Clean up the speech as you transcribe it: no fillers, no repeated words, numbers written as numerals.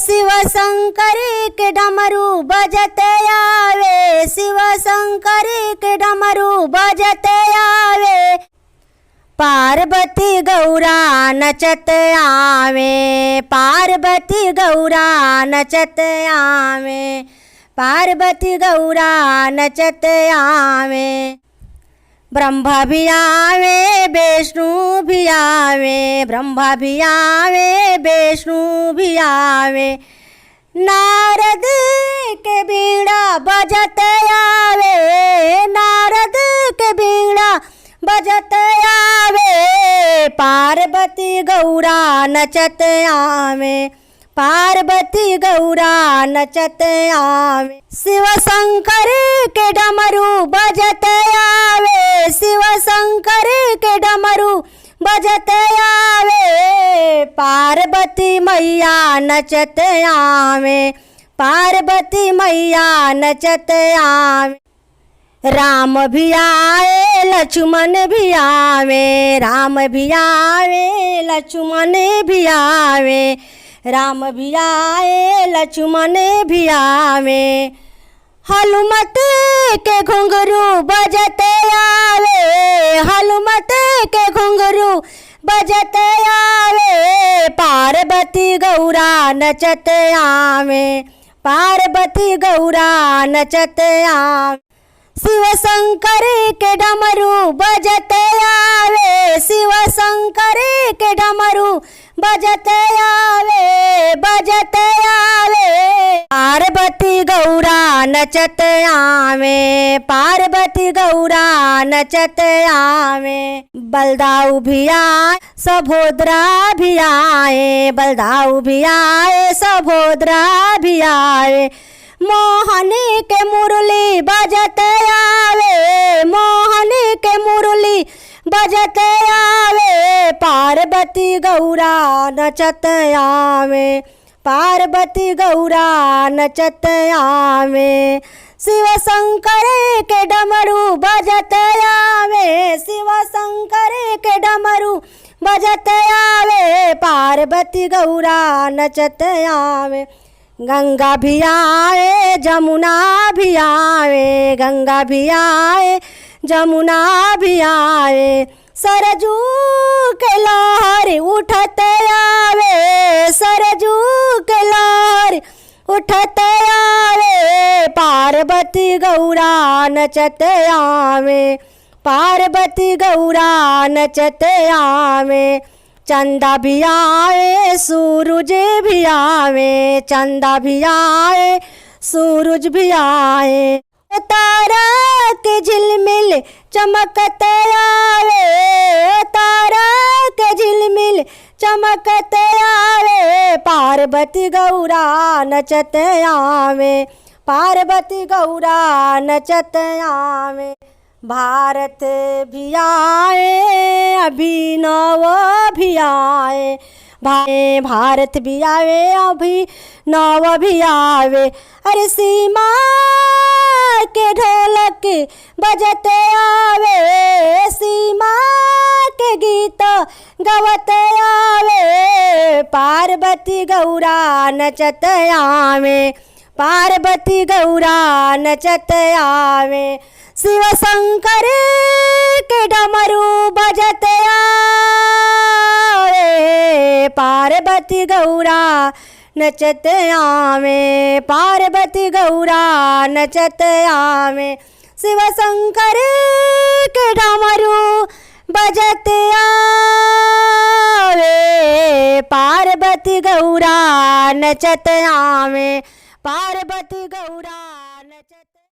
शिव शंकर के डमरू बजते आवे, शिव शंकर के डमरू बजते आवे। पार्वती गौरा नचत आवे, पार्वती गौरा नचत आवे, पार्वती गौरा नचत आवे। ब्रह्मा भी आवे विष्णु भी आवे, ब्रह्मा भी आवे विष्णु भी आवे। नारद के बीड़ा बजत आवे, नारद के बीड़ा बजत आवे। पार्वती गौरा नचत आवे, पार्वती गौरा नचत आवे। शिव शंकर के डमरू बजत आवे, शिव शंकर के डमरू बजत आवे। पार्वती मैया नचत आवे, पार्वती मैया नचत आवे। राम भी आए लक्ष्मण भी आवे, राम भी आवे लक्ष्मण भी आवे, राम भी आए लक्ष्मण भी आवे। हनुमत के घुंघरू बजते आवे, हनुमत के घुंघरू बजते आवे। पार्वती गौरा नचत आवे, पार्वती गौरा नचत आवे। शिव शंकर के डमरू बजते आवे, शिव शंकर के डमरू बजते आवे, बजते आवे। पार्वती गौरा नचत आवे, पार्वती गौरा नचत आवे। बलदाऊ भी आए सभोदरा भी आए, बलदाऊ भी आए सभोदरा भी आए। मोहन के मुरली बजत आवे, मोहन के मुरली बजत आवे। पार्वती गौरा नचत आवे, पार्वती गौरा नचत आवे। शिव शंकर के डमरू बजत आवे, शिव शंकर के डमरू बजत आवे। पार्वती गौरा नचत आवे। गंगा भी आए जमुना भी आवे, गंगा भी आए जमुना भी आए। सरजू के लहर उठत आवे, सरजू के लहर उठत आवे। पार्वती गौरा नचत आवे, पार्वती गौरा नचत आवे। चंदा भी आए सूरज भी आवे, चंदा भी आए सूरज भी आए। तारा के झिलमिल चमकत आवे, तारा के झिलमिल चमकत आवे। पार्वती गौरा नचत आवे, पार्वती गौरा नचत आवे। भारत भी आए अभिनव भी आए, भाई भारत भी आवे अभिनव भी आवे। अरे सीमा के ढोलक बजते आवे, सीमा के गीत गवते आवे। पार्वती गौरा नचत आवे, पार्वती गौरा नचत आवे। शिव शंकर के डमरू बजते आवे, पार्वती गौरा नचत आवे, पार्वती गौरा नचत आवे। शिव शंकर के डमरू बजते आवे, पार्वती गौरा नचत आवे, पार्वती गौरा नचत।